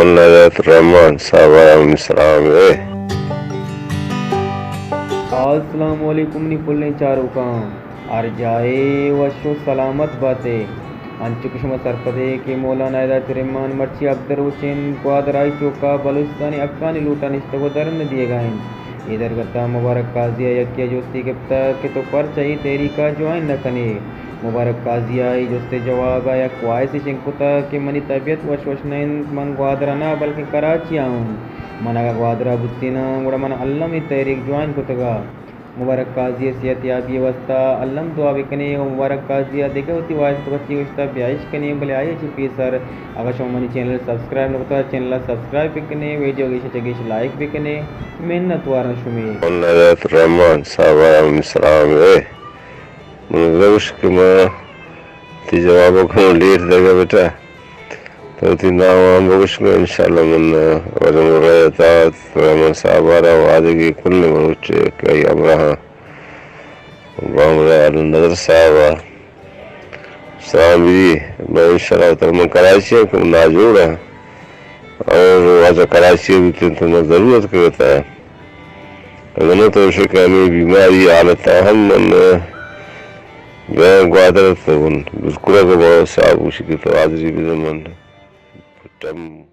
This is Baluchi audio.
من ہدایت الرحمن صاحب ءَ را منی سلام ءَ۔ السلام علیکم منی پلیں چاروکاں، ہر جاہ ءَ وش و سلامت بات ئے۔ انچو کہ شما سرپد ئے کہ مولانا ہدایت الرحمن مرچی ہبدہ روچ اِنت گوادر ہائی چوک ءَ بلوچستانی حقانی لوٹ ءَ نشتگ ءُ دھرنا دیگ ءَ اِنت۔ اے درگت ءَ مبارک قاضی ءَ یکے ءَ جستے گپتگ کہ تو پرچا اے تحریک ءَ جوائن نہ کن ئے؟ مبارک قاضی ءَ اے جست ءِ جواب ءَ یک وائسے شنگ کتگ کہ منی طبیعت وش وش نہ اِنت، من گوادر ءَ نہ بلکیں کراچی ءَ آں۔ من اگاں گوادر ءَ بوتیناں گڑا من الم اے تحریک جوائن کتگ ءَ۔ مبارک قاضی ءِ صحت یابی ءِ واستہ الم دعا بکن ئے ءُ مبارک قاضی ءَ دگہ وتی وائس تو وتی گوشتہ بیا اش کن ئے، بلے آئی ءَ چہ پیسر اگاں شما منی چینل ءَ سبسکرائب نہ کتہ، چینل ءَ سبسکرائب بکن ئے، ویڈیو ءَ گیش ءَ چہ گیش لائک بکن ئے، منت واراں شمے۔ من ہدایت الرحمن صاحب ءَ را منی سلام ءَ۔ من گوش کہ ما تئی جواب ءَ کنوں لیٹ دگہ بیٹا۔ تو وتی نام ہم بگوش کن، انشاءاللہ من، آ، واجہ مرغی عطا، رحمان صاحب ءَ را، واجہ کہ کل بلوچ کہ آئی ہمراہ، بامرا عالم نظر صاحب ءَ سلام بی۔ من انشاءاللہ تر من کراچی ءَ کہ من ناجوڑ آں۔ اور واجہ کراچی ءَ بیتیں تو من ضرورت کرتا ہے۔ اگاں نہ تو شکانی بیماری حالت ءَ ہم من گیا گوادر تو من بالکل اگاں بابا صاحب گوشی کہ تو حاضری بدے من پٹم